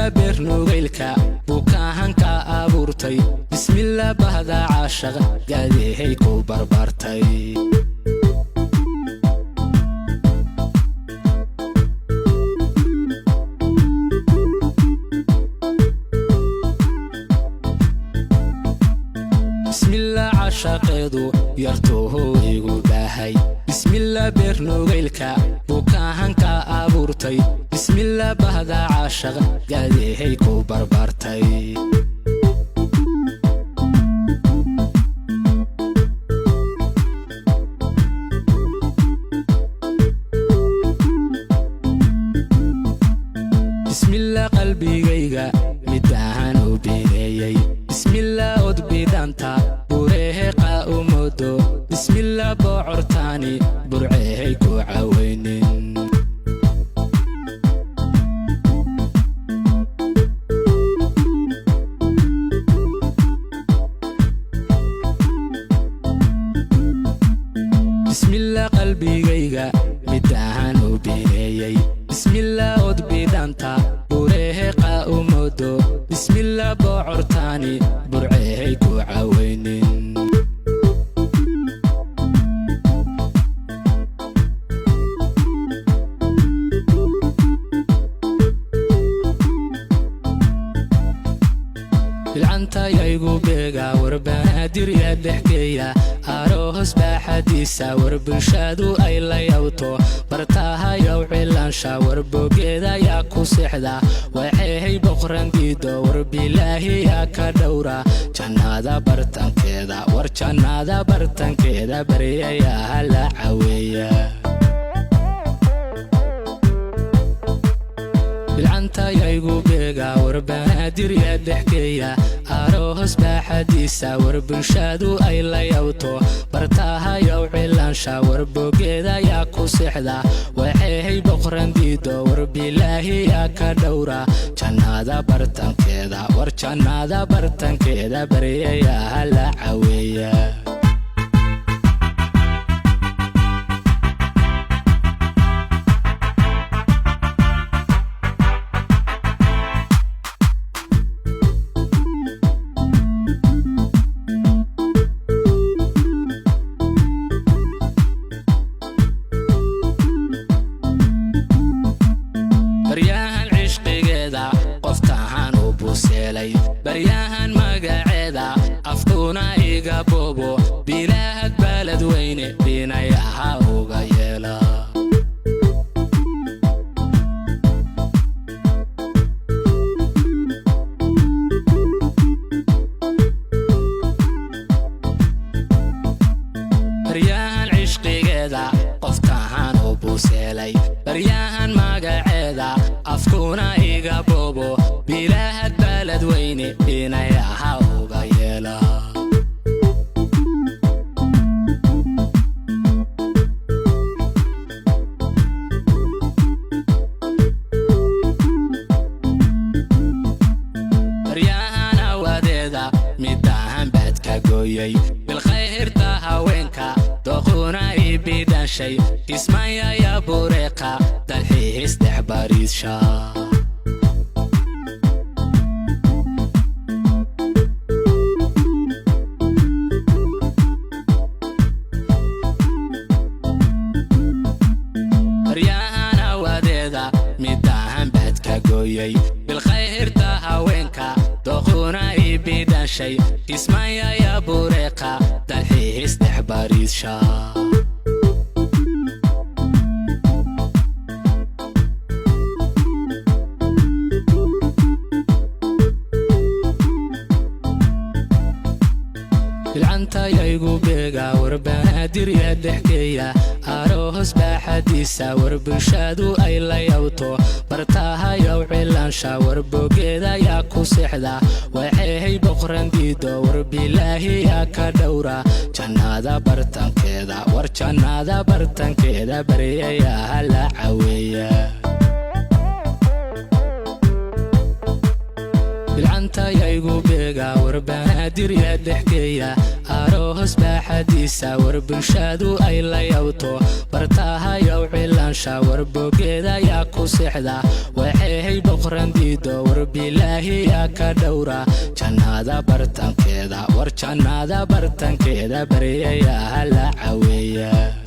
Bismillah beernugaylka bukahanka abuurtay. Bismillah bahda caashaq gaadihay ku barbartay. Bismillah caashaqeedu yartuhu igu baahay. Bismillah beernugaylka bukahanka abuurtay. Bismillah bahda caashaq gaadihay ku barbartay. Bismillah qalbigayga midahan u bineeyey. Bismillah odbidanta bureheqa u moodo. Bismillah bocortaani burcehay ku cawaynin. Bismillah qalbigayga midahan u bineeyey. Bismillah odbidanta bureheqa u moodo. Bismillah bocortaani burcehay ku cawaynin. Bilcantayaygu beega warbanaadirya dhexgeeya aroos baaxadiisa war bulshadu ay la yabto bartahayow cilaansha war bogeeda yaa ku seexda waxehay boqran diido war bilaahiyaa ka dhowra jannada bartankeeda war jannada bartankeeda baryayaa la caweeya. Bilcantayaygu beega warbanaadirya dhexgeeya aroos baaxadiisa war bulshadu ay la yabto bartahayow cilaansha war bogeeda yaa ku seexda waxehay boqran diido war bilaahiyaa ka dhowra jannada bartankeeda war jannada bartankeeda baryayaa la caweeya. Baryahan cishqigeeda qoftahan u buseelay. Baryahan magaceeda afkuuna iga boobo bilaahad baalad weyne dhinayaha uga yeela. Baryahan cishqigeeda qoftahan u buseelay. Baryahan magaceeda afkuuna iga boobo bilaahad baalad weyne dhinayaha uga yeela. Baryahan awadeeda midahan baad ka gooyey bilkhayrta haweenka doquna i bidhanshay kismaayaya bureeqa dalxiis dhex bariissha. Baryahan awadeeda midahan baad ka gooyey bilkhayrta haweenka doquna i bidhanshay kismaayaya bureeqa dalxiis dhex bariissha. Bilcantayaygu beega warbanaadirya dhexgeeya aroos baaxadiisa war bulshadu ay la yabto bartahayow cilaansha war bogeeda yaa ku seexda waxehay boqran diido war bilaahiyaa ka dhowra jannada bartankeeda war jannada bartankeeda baryayaa la caweeya. Bilcantayaygu beega warbanaadir Banaadir yaa dhexgeeya, aroos baaxadiisa, war bulshadu ay la yabto. Bartahayow cilaansha, war bogeeda yaa ku seexda. Waxay boqran diido, war bilaahi yaa ka dhowra. Jannada bartankeeda, war jannada bartankeeda, baryayaa la caweeya.